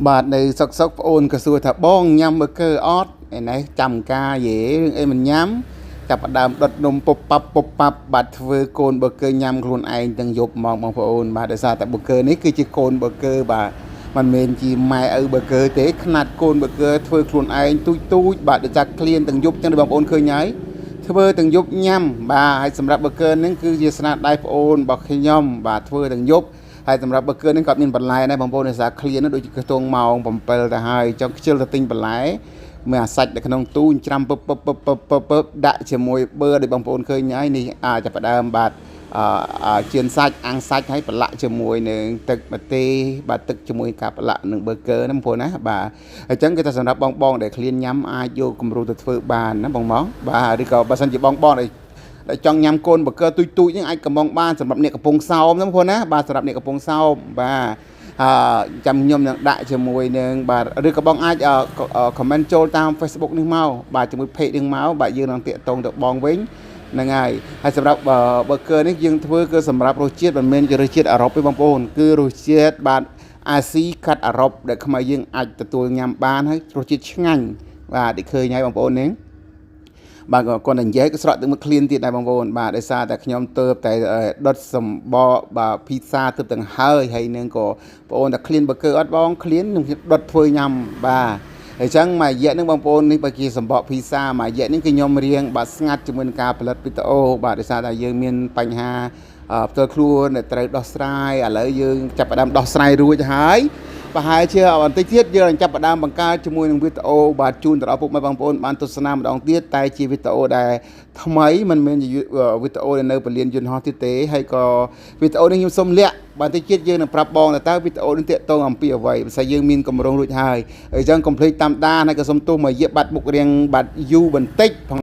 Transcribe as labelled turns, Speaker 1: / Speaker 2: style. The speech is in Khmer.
Speaker 1: បាទនៅសុកសុកប្អូនក៏សួរថាបងញ៉ាំប៊ឺហ្គឺអត់ឯនេះចាំការយេរឿងអីមិនញ៉ាំចាប់ផ្ដើមដុតនំពុបប៉ាប់ពុបប៉ាប់បាទធ្វើកូនប៊ឺហ្គឺញ៉ាំខ្លួនឯងទាំងយប់ហ្មងបងប្អូនបាទដោយសារតែប៊ឺហ្គឺនេះគឺជាកូនប៊ឺហ្គឺបាទមិនមែនជាម៉ែឪប៊ឺហ្គឺទេខ្នាតកូនប៊ឺហ្គឺធ្វើខ្លួនឯងទូចទូចបាទដោយសារឃ្លានទាំងយប់ចឹងបងប្អូនឃើញហើយធ្វើទាំងយប់ញ៉ាំបាទហើយសម្រាប់ប៊ឺហ្គឺហ្នឹងគឺជាស្នាដៃប្អូនរបស់ខ្ញុំបាទធ្វើទាំងយប់ ហើយសម្រាប់ប៊ឺហ្គឺនេះគាត់មានបន្លែដែរបងប្អូនដោយសារឃ្លាននោះដូចជាខ្ទង់ម៉ោង7ទៅហើយចង់ខ្ជិលទៅទិញបន្លែមើលអាសាច់នៅក្នុងទូច្រាំពឹបពឹបពឹបពឹបពឹបពឹបដាក់ជាមួយប៊ឺដូចបងប្អូនឃើញហើយនេះអាចចាប់ផ្ដើមបាទអឺជៀនសាច់អាំងសាច់ហើយប្រឡាក់ជាមួយនឹងទឹកម្ទេសបាទទឹកជាមួយការប្រឡាក់នឹងប៊ឺហ្គឺណាបងប្អូនណាបាទអញ្ចឹងគេថាសម្រាប់បងបងដែលឃ្លានញ៉ាំអាចយកគំរូទៅធ្វើបានណាបងបងបាទឬក៏បើសិនជាបងបងដែល ដែលចង់ញ៉ាំកូនបកើទូចទូចហ្នឹងអាចកំងបានសម្រាប់អ្នកកំពុងសោមហ្នឹងបងប្អូនណាបាទសម្រាប់អ្នកកំពុងសោមបាទអឺចាំខ្ញុំនឹងដាក់ជាមួយនឹងបាទឬក៏បងអាច comment ចូលតាម Facebook នេះមកបាទជាមួយ page នេះមកបាទយើងនឹងតាក់ទងទៅបងវិញហ្នឹងហើយហើយសម្រាប់ burger នេះយើងធ្វើគឺសម្រាប់រសជាតិមិនមែនជារសជាតិអឺរ៉ុបទេបងប្អូនគឺរសជាតិបាទអាស៊ីកាត់អឺរ៉ុបដែលខ្មែរយើងអាចទទួលញ៉ាំបានហើយរសជាតិឆ្ងាញ់បាទដូចឃើញហើយបងប្អូននេះ បាទក៏គាត់តែនិយាយក៏ស្រក់ទឹកមុខឃ្លានទៀតដែរបងប្អូនបាទដោយសារតែខ្ញុំទៅតែដុតសម្បកបាទភីសាទៅទាំងហើយហើយនឹងក៏បងប្អូនតែឃ្លានប៊ឺហ្គឺអត់បងឃ្លាននឹងដុតធ្វើញ៉ាំបាទអញ្ចឹងមួយរយៈហ្នឹងបងប្អូននេះបើជាសម្បកភីសាមួយរយៈនេះគឺខ្ញុំរៀងបាទស្ងាត់ជាមួយនឹងការផលិតវីដេអូបាទដោយសារតែយើងមានបញ្ហាផ្ទាល់ខ្លួនដែលត្រូវដោះស្រាយឥឡូវយើងចាប់ផ្ដើមដោះស្រាយរួចហើយប្រហែលជាបន្តិចទៀតយើងនឹងចាប់ផ្ដើមបង្កើតជាមួយនឹងវីដេអូបាទជូនទៅដល់ពុកម៉ែបងប្អូនបានទស្សនាម្ដងទៀតតែជាវីដេអូដែលថ្មីមិនមែនជាវីដេអូដែលនៅពលានយន្តហោះទៀតទេហើយក៏វីដេអូនេះខ្ញុំសូមលាក់បន្តិចទៀតយើងនឹងប្រាប់បងថាតើវីដេអូនេះទាក់ទងអំពីអ្វីព្រោះយើងមានកម្រងរួចហើយអញ្ចឹងកុំភ្លេចតាមដានហើយក៏សូមទោសមកយាបាត់មុខរៀងបាត់យូរបន្តិចផង